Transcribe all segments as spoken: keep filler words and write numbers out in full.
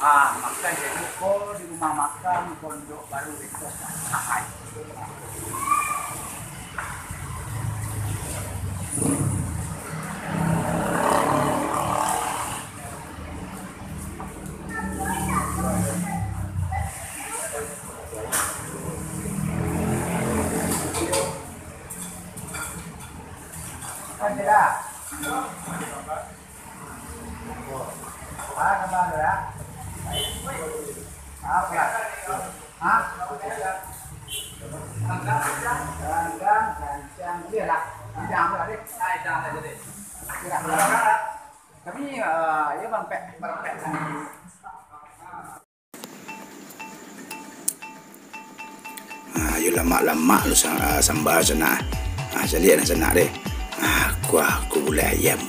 Ah, makan jadi ko di rumah makan Pondok Baru Retos. Ah, Kami, eh, ya, mampek, mampek. Ah, yo lamak-lamak lo sa-, ah, samba sanak. Ah, caliak nan sanak deh. Ah, kuah ko gulai ayam.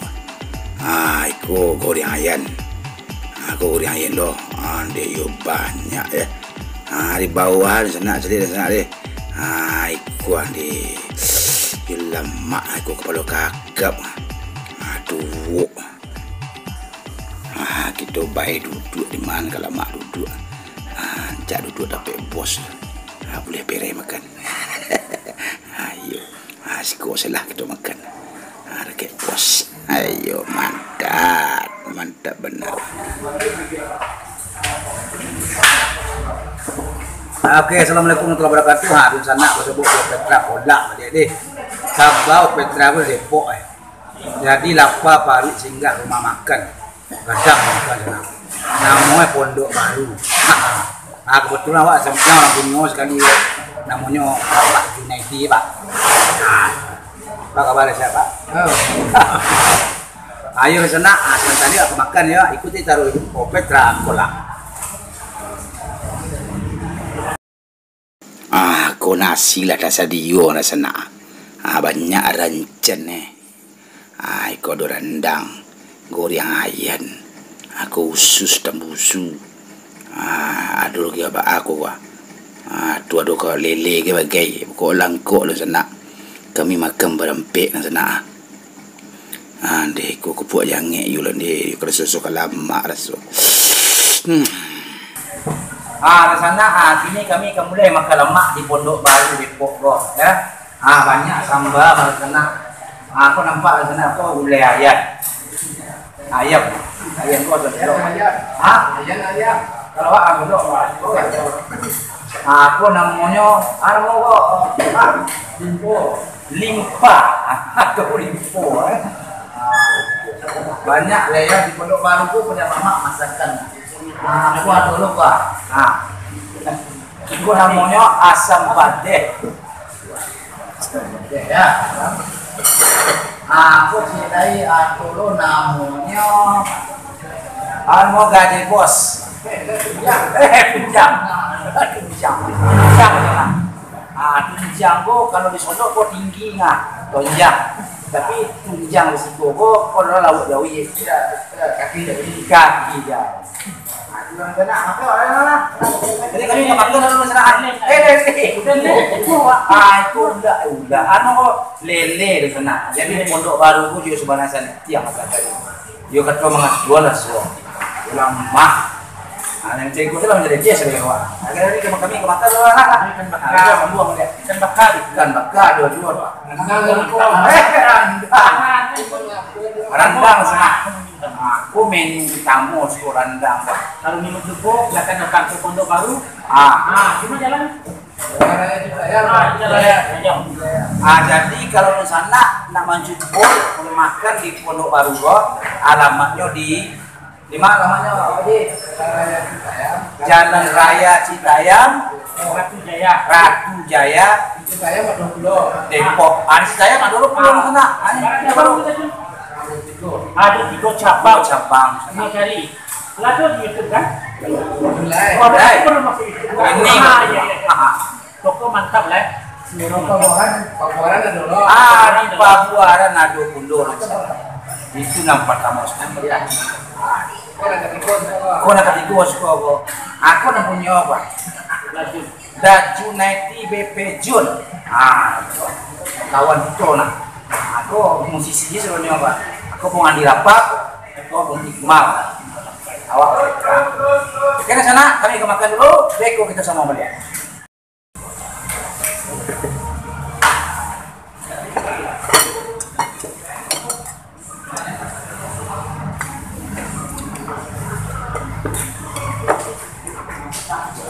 Ah, iko goreng ayam. Ah, ko goreng ayam lo. Ah, deh yo banyak yo. Ah, di bawah nan sanak, caliak nan sanak deh. Ah, iko deh. Yo lamak iko kapalo kakap. Ah, tuwok. Ah, kito bae duduak di ma ka lamak duduak. Ah, rancak duduak dapek bos. Ah, buliah bereh makan. Ayo. Ah, siko se lah kito makan. Ah, dakek bos. Ayo, mantap. Mantap bana. Oke, assalamualaikum warahmatullahi wabarakatuh. Ha, dunsanak basobok jo Petra Kolak baliak deh. Sabab Petra ko Depok, eh. Jadi, lapa paruik singgah rumah makan. Gadang makan sanak. Namonyo Pondok Baru. Ha, kebetulan awak sampai urang punyo sakali. Namonyo Pak Junaidi, Pak. Ha. Apa kabar, sihat, Pak? Oh. Ayo sanak, ha, samantaro awak ka makan yo, ikuti taruih Petra Kolak. Ah, ko nasi lah tasadio, nan sanak. Ah, banyak rancak, eh. Ah, iko ado randang, goreng ayam. Ah, ko usus tambusu. Ah, ado lagi apo ko, ah. Ah, tu ado ko lele ge bagai. Pokok langkok lo sanak. Kami makan barampek, nan sanak. Ah, ndeh, ko kupuak jangek yo lah, ndeh. Yo ka raso-raso ka lamak raso. Hmm. Ah, di sanak, ah, kini kami ka mulai makan lamak di Pondok Baru Depok ko, yo. Ah, banyak samba di sanak. Ah, ko nampak di sanak ko gulai ayam. Ayam. Ayam ko ado. Ha? Ayam, ayam. Kalau awak, ah, ado. Ah, ko namonyo, ah, namo ko? Ah, limpo. Limpa atau limpo, eh. Ah, banyak lah yo, di Pondok Baru tu banyak mamak masakan. Ah, ko ado lo, Pak. Ah. Iko namonyo asam padeh. Asam padeh, yo. Ah, ko caliak lai, ado lo namonyo, anu, gajah bos. Eh, tunjang. Tunjang. Tunjang. Tunjang, yo. Ah, tunjang ko kalau di Solok ko tinggi nah, tunjang. Tapi tunjang di siko ko, ko adalah lauak jauah. Kaki jauah. Kaki jauah. Jadi kami ka makan dulu sanak. Eh, eh, eh. Ah, itu udah, udah. Anu ko lele di sanak. Jadi Pondok Baru ko juo sabananyo tiang makan tadi. Yo kato mangasuah lah suo. Yo lamah. Ah, nan ceko tu lah manjadi dia sabagai awak. Agak tadi kami ka makan dulu lah. Ikan bakar. Ah, sambuang dia. Ikan bakar. Ikan bakar ado juo, Pak. Randang. Eh, randang. Randang sanak. Ah, ko menu utamo siko randang, Pak. Kalau menu tu, silakan datang ke Pondok Baru. Ah. Ah, cuma jalan. Ah, jadi kalau dunsanak nak mancubo makan di Pondok Baru ko, alamatnyo di, di ma alamatnyo, Pak Haji? Jalan Raya Citayam, Ratu Jaya. Ratu Jaya, Depok. Ah, di Citayam ado lo pulo sanak. Ah, ado tigo cabang. Tigo cabang. Lado di YouTube kan? Mulai. Oh, ada pun masuk YouTube. Ini. Ah, iya, iya. Toko mantap lah. Toko Pabuaran, Pabuaran ada dulu. Ah, di Pabuaran ado pulo. Itu nan partamo sakali. Iya. Ko nan katigo, ko. Ko nan katigo, ko. Aku nan punyo apa? Laju. Daju Naiti B P Jun. Ah, kawan kito nah. Aku musisi je sebenarnya, Pak. Aku pun Andi Rapak, aku pun Iqmal. Awak. Oke, sanak, kami ka makan dulu. Beko kita samo baliak.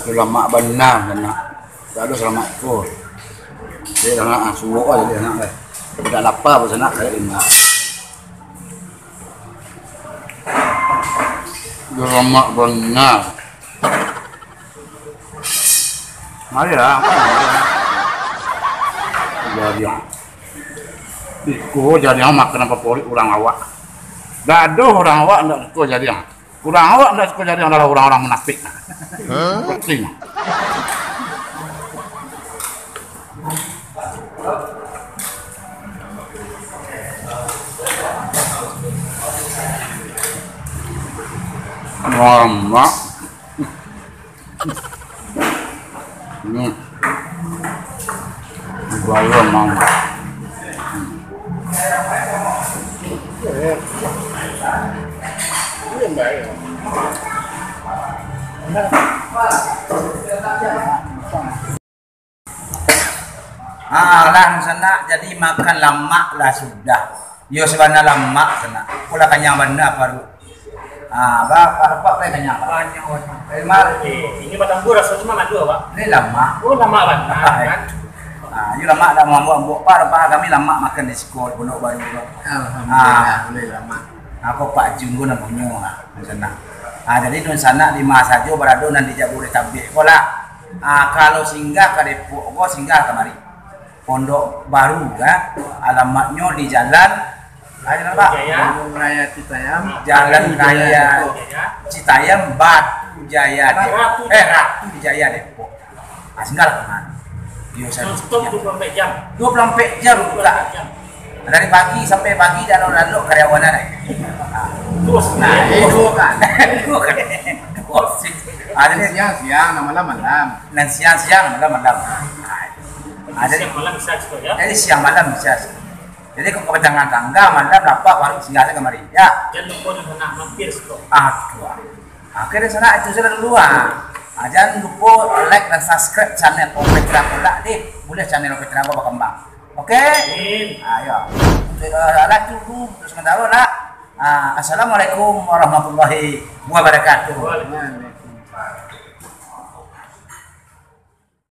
Itu lamak bana, sanak. Tak ada salamak ko. Jadi, sanak, ah, suok aja dia, sanak, eh. Tidak lapar pun, sanak, kayak ini. Itu lamak bana. Marilah, makan. Jariang. Iko jariang makanan favorit urang awak. Dak ado urang awak ndak suko jariang. Urang awak ndak suko jariang adalah urang-urang munafik. Betul. Mamak. Hmm. Bayar, Mang. Ah, lah, sanak, jadi makan lamak lah sudah. Yo, sabana lamak, sanak. Ko lah kanyang bana paruik. Ah, ba, ba, ba, ba, kanyang. Kanyang bana. Eh, mar. Eh, ini batambua raso cuma madu, Pak. Ini lamak. Oh, lamak bana, kan? Ah, yo lamak dah mambuak-buak. Pak, Pak, kami lamak makan di siko, Pondok Baru. Alhamdulillah, ah, boleh lamak. Ako Pak Junggo namonyo, ah, dunsanak. Ah, jadi dunsanak di ma sajo barado nan di Jabodetabek ko lah. Ah, kalau singgah ka Depok ko, singgah kamari. Pondok Baru, kan? Alamatnyo di Jalan, ah, Jalan apa? Jaya. Jalan Raya Citayam. Jalan Raya Citayam, Batu Jaya, Depok. Batu. Eh, Ratu Jaya, Depok. Ah, singgah lah, kan? Yo, saya. Non-stop dua puluh empat jam. Dua puluh empat jam buka. Dua puluh empat jam. Dari pagi sampai pagi, lalok-lalok karyawan ada. Bos. Nah, itu kan. Itu kan. Bos. Ada siang-siang, malam-malam. Nan siang-siang, malam-malam. Ada. Siang malam bisa juga, ya? Jadi siang malam bisa. Jadi, kok ka tangah tangga, malam lapar, baru singgah kamari. Ya. Jangan lupa nak mampir stok. Ah, tu ah. Oke, dunsanak, itu sajo dulu, ah. Ah, jangan lupa like dan subscribe channel Om Petra Kolak, deh. Boleh channel Om Petra bakambang. Oke? Amin. Ah, ya. Untuk, eh, lah, itu dulu untuk sementara lah. Ah, assalamualaikum warahmatullahi wabarakatuh. Waalaikumsalam.